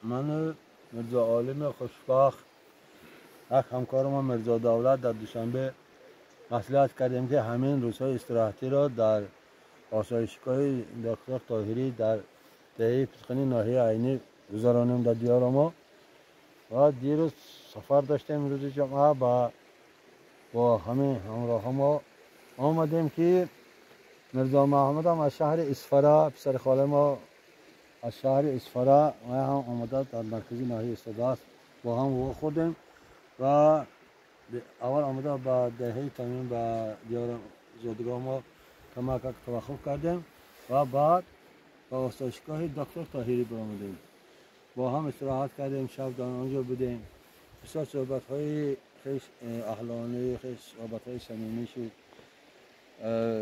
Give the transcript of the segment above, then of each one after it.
من میرزا عالم خوشبخت یک همکار ما میرزا دولت در دوشنبه مصلحت کردیم که همین روزهای استراحتی را در آسایشگاه دکتر طاهری در دهه پتخنی ناحیه عینی گذرانیم در دیار ما. و دیروز سفر داشتیم، روز جمعه با همه همراه ما آمدیم که میرزا محمد هم از شهر اسفره، پسر خاله ما از شهر اسفره و هم آمده در مرکزی ناحیه استاده است. با هم خوردیم و اول آمده به دهه تمیم به دیار زادگاه ما کمک توقف کردیم و بعد به آسایشگاه دکتر طاهری برآمدیم. با هم استراحت کردیم، شب در آنجا بودیم. بسیار صحبت های خیلی اهلانه، خیلی صحبت های صمیمی شد.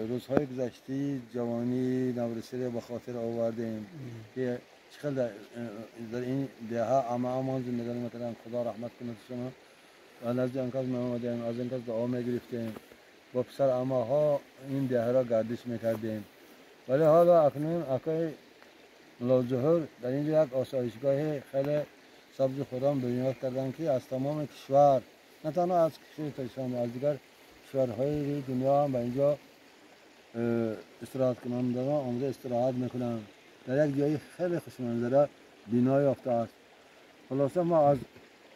روزهای گذشته جوانی نورسی را به خاطر آوردیم که چقدر در این دهه عمه زندگی میکردن، خدا رحمت کنه شما. و نزد آن کس می آمدیم، از آن کس دعا میگرفتیم، با پسر عمه ها این دهه را گردش میکردیم. ولی حالا اکنون اکای ملا در اینجا یک آسایشگاه خیلی سبز خرم بنیاد کردن که از تمام کشور، نه تنها از کشور تاجیکستان، از دیگر کشورهای دنیا هم به اینجا استراحت کنندگان آمده استراحت میکنند. در یک جای خیلی خوشمنظره بنا یافته است. خلاصه ما از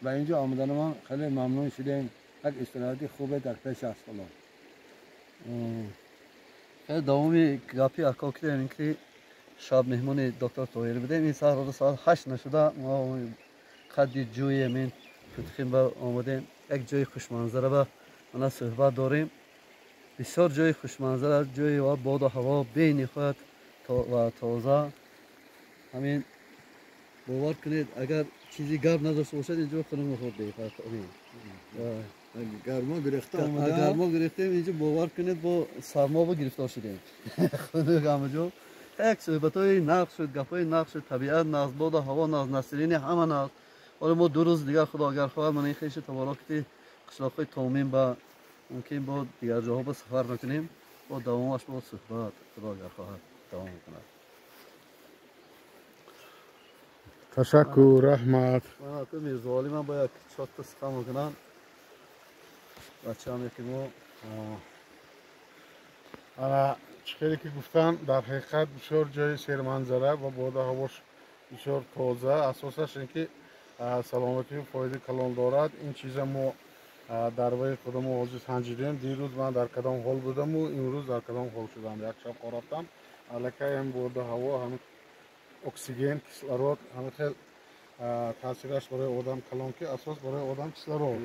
به اینجا آمدن ما خیلی ممنون شدیم. یک استراحت خوب در پیش است. خیلی دومی گپی اکا کردیم که شب مهمون دکتر طاهری بودیم. این ساعت ساعت 8 نشده ما قدی جوی من پتخیم با آمدیم. یک جای خوشمنظره با من صحبت داریم. بسیار جای خوشمنظره، جای و باد و هوا بینهایت و تازه. همین باور کنید اگر چیزی گرم نداشته باشد اینجا خونم خورده. گرما گرفته آمده، گرما گرفتیم اینجا، باور کنید با سرما با گرفتار شدیم. خونه همه جا یک صحبت های نقص شد، گپ های نقص شد، طبیعت نقص، باد و هوا نقص، نسرین همه نقص. حالا ما 2 روز دیگر خدا اگر خواهد من این خیش تبارکتی قشلاق‌های تومین با ممکن با دیگر جاها با سفر میکنیم. با دوامش با صحبت خدا اگر خواهد دوام میکند. تشکر، رحمت. من تو میرزا علی من با یک چهار تا سخن میکنم. بچه هم یکی ما ана чӣ ки гуфтан, дар ҳақиқат бисёр ҷои серманзара ва боду ҳавош бисёр тоза. Асосаш ин ки саломатию фоидаи калон дорад. Ин чиза мо дар ваи худамо ҳозир санҷидем. Дирӯз ман дар кадом ҳол будаму имрӯз дар кадом ҳол шудам. Як шаб хоб рафтам, аллакай ҳам боду ҳаво, ҳам оксиген, кислород, ҳама хел таъсираш барои одам калон, ки асос барои одам кислород,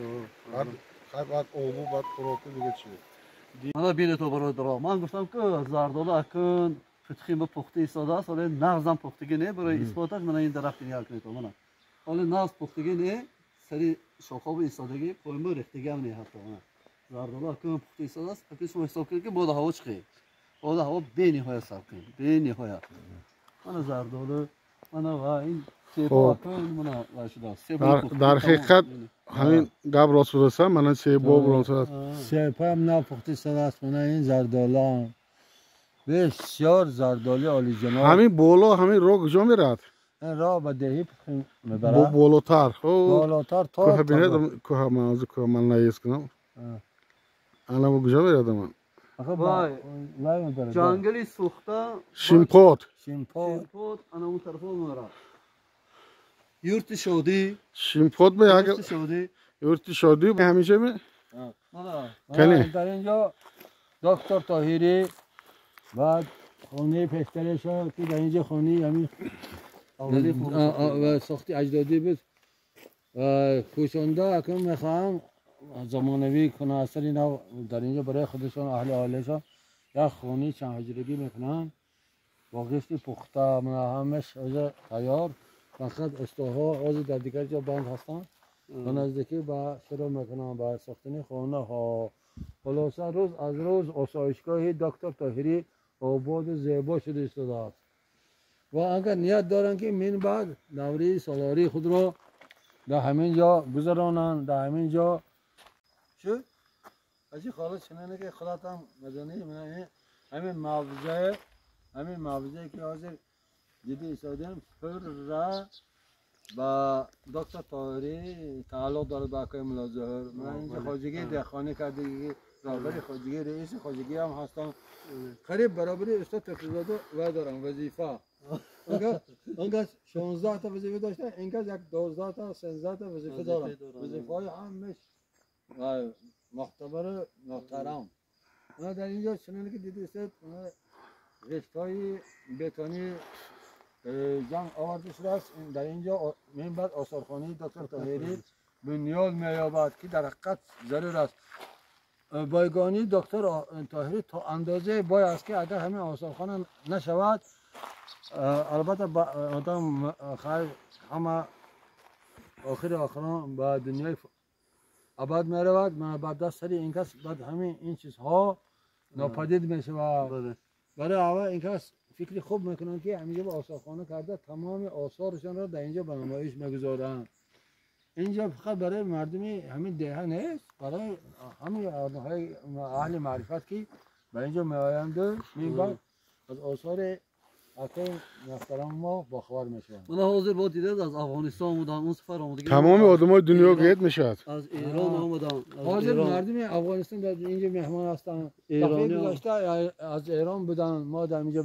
баъд обу, баъд хӯроку, дига чи. Мана бинед бародаро, ман гуфтам ки зардолу акун путхин ба пухта истодааст, ҳоле нағзам пухтагӣ не. Барои исботаш мана ин дарахти нигоҳ кунед. Мана ҳоле нағз пухтагӣ не, сари шохобу истодагӣ, поинбу рехтагӣ ҳам не ҳатто. Мана зардолу акун пухта истодааст. Акун шумо ҳисоб кунед ки боду ҳаво чӣ хел, боду ҳаво бениҳоят сарқин, бениҳоят. Мана зардолу, мана ва ин себо акун мана ва шудааст. Дар ҳақиқат ҳамин гап рост шудааст. Мана себо рост шудааст, себ ҳам напухта истодааст. Мана ин зардолу бисёр зардоли олиҷаноб. Ҳамин боло ҳамин роҳ куҷо меравад? Ин роҳ ба деҳи мебарад. Болотар, болотар то кӯҳ бинед, кӯҳ ман ҳозир кӯҳ ман наез кунам. Ана куҷо меравад ман? Ҷангали сӯхта, Шимпот, Шимпот, ана он тарафо меравад. Юрти шодӣ, Шимпот ба як юрти шодӣ ҳамеша ме. Дар инҷо доктор Тоҳирӣ баъд хонаи пештараша ки дар инҷо хонаи ҳамин сохти аҷдодӣ буд кӯчонда, акнун мехоҳам замонавӣ кунад, асари нав дар инҷо барои худашон, аҳли оилашон як хонаи чандҳуҷрагӣ мекунанд бо гишти пухта, ҳамаш тайёр. Фақат устоҳо ҳозир дар дигар ҷо банд ҳастанд, ба наздикӣ ба шурӯъ мекунанд ба сохтани хонаҳо. Хулоса рӯз аз рӯз осоишгоҳи доктор Тоҳирӣ ободу зебо шуда истодааст ва агар ният доранд ки мин баъд давраи солории худро дар ҳамин ҷо гузаронанд, дар ҳамин ҷо шуд. Ҳаҷи холис чуноне ки худатам медонӣ, ҳамин мавзеъ, ҳамин мавзее ки ҳозир دیده ایستادیم پر با دکتر طاهری تعلق داره با آقای ملا ظاهر. من اینجا خواجگی دهخانه کرده، رهبر خواجگی، رئیس خواجگی هم هستم. قریب برابری استاد تقی‌زاده و دارم وظیفه. اونگه 16 تا وظیفه داشته، اینگه یک 12 تا 13 تا وظیفه دارم. وظیفه های همش معتبر محترم. اونا در اینجا چنان که دیده استاد رشته‌های بتونی جمع آورده شده است. در اینجا من بعد آثارخانه دکتر طاهری بنیاد می‌یابد که در حقیقت ضرور است. بایگانی دکتر طاهری تا اندازه باید است که اگر همین آثارخانه نشود، البته آدم خیر همه آخر آخران به دنیای ابد می‌رود. من بعد دست سری این کس بعد همین این چیزها ناپدید می‌شود. برای اول این کس فکر خوب میکنن که همینجا به آثارخانه کرده تمام آثارشان را در اینجا به نمایش میگذارند. اینجا فقط برای مردم همین دهه نیست، برای همین آدم‌های اهل معرفت که به اینجا میآیند و میبرند از آثار آقای محترم ما باخبر میشوند. من حاضر با دیده از افغانستان بودم، اون سفر آمدگی تمام آدمای دنیا گیت میشد. از ایران آمدم. حاضر مردم افغانستان در اینجا مهمان هستند. دفعه گذشته از ایران بودن، ما در اینجا